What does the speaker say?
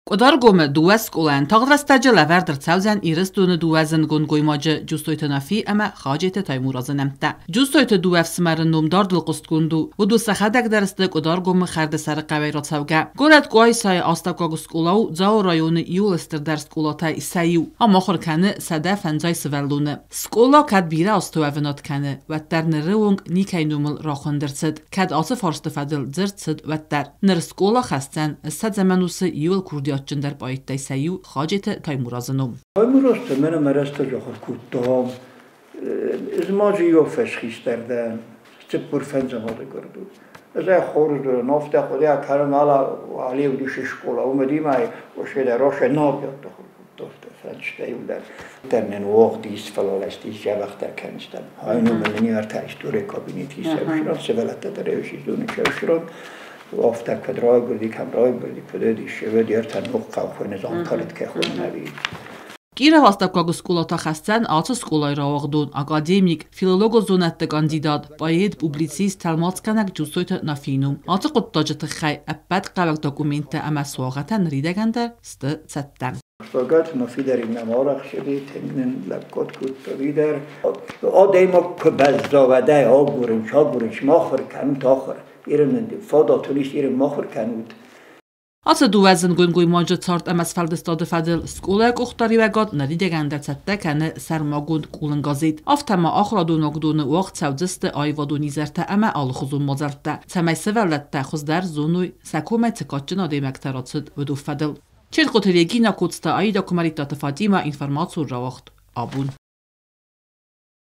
Къуыдаргомы дыууӕ скъолайӕн тагъд рӕстӕджы лӕвӕрд ӕрцӕудзӕн Ирыстоны дыууӕ зындгонд гоймаджы Джусойты Нафи ӕмӕ Хаджеты Таймуразы нӕмттӕ. Джусойты дыууӕ ӕфсымӕры ном дардыл хъуыстгонд у. Уыдон сӕхӕдӕг дӕр сты Къуыдаргомы хӕрдысӕры хъӕуӕй рацӕугӕ. Горӕт Къуайсайы астӕуккаг скъола у Дзауы районы иуыл стырдӕр скъолатӕй сӕ иу. Ам ахуыр кӕны 150 сывӕллоны. Скъола кӕд бирӕ азты уӕвынад кӕны, уӕддӕр ныры онг никӕй номыл рахуынд ӕрцыд, кӕд ацы фарсты фӕдыл дзырд цыд, уӕддӕр. Ныр скъола хӕсдзӕн ссӕдзӕм ӕнусы иуыл курдиатджындӕр поэттӕй сӕ иу Хаджеты Таймуразы ном. Таймураз мӕнӕ мӕ рӕстӕджы ахуыр кодтам. Ӕз ма дзы иу фӕсхистӕр дӕн, 45 азы гуырд у. Ӕз ӕй хорз зонын, афтӕ хъуыды кӕнын ала алеудисы скъола, уымӕ димӕ ошеда роше набиатты ахуыр кодта, фӕнстӕ-иу дӕр. Термен уогъд исфӕлолӕсти дзӕбӕхдӕр кӕнистӕн. Хайнумӕ ниартӕ история кабинети исӕвсирон, сывӕллӕттӕ дӕр ӕвсидоны сӕвсирон. Афтӕ куыд райгуырди, кӕм райгуырди, куыд уыди, сывӕд ӕртӕ ног хъӕухоны замтарыд кӕй хонын ӕви. Кировы астӕуккаг скъола та хӕсдзӕн ацы скъолайы рауагъдон, академик, филологон зонӕдты кандидат, поэт, публицист, тӕлмацгӕнӕг Джусойты Нафийы ном. Ацы хъуыддаджы тыххӕй ӕппӕт хъӕуӕг документтӕ ӕмӕ суагъӕтӕ ныридӕгӕн дӕр сты цӕттӕ. Фӕгӕт ма фидари нӕм арӕхсыди, тынг нын лӕггад кодта фидар. Адӕймаг куы бӕзза, уӕд ӕй агурын, агурын, махуыр кӕнут ахуыр. Ирын фадат уын ис, ирын махуыр кӕнут. Ацы дыууӕ зындгонд гоймаджы цард ӕмӕ сфӕлдыстады фӕдыл скъолайы къухдариуӕгад ныридӕгӕн дӕр цӕттӕ кӕны сӕрмагонд къулын газет. Афтӕ ма ахуырадон уагдоны уагъд цӕудзысты аивадон изӕртӕ ӕмӕ алыхуызон мадзӕлттӕ, цӕмӕй сывӕллӕттӕ хуыздӕр зоной, сӕ комӕй цы кадджын адӕймӕгтӕ рацыд, уыдон фӕдыл. Чертхъоты Регина, Коцты Аида, Куымӕридтаты Фатимӕ, информацион рауагъд абон.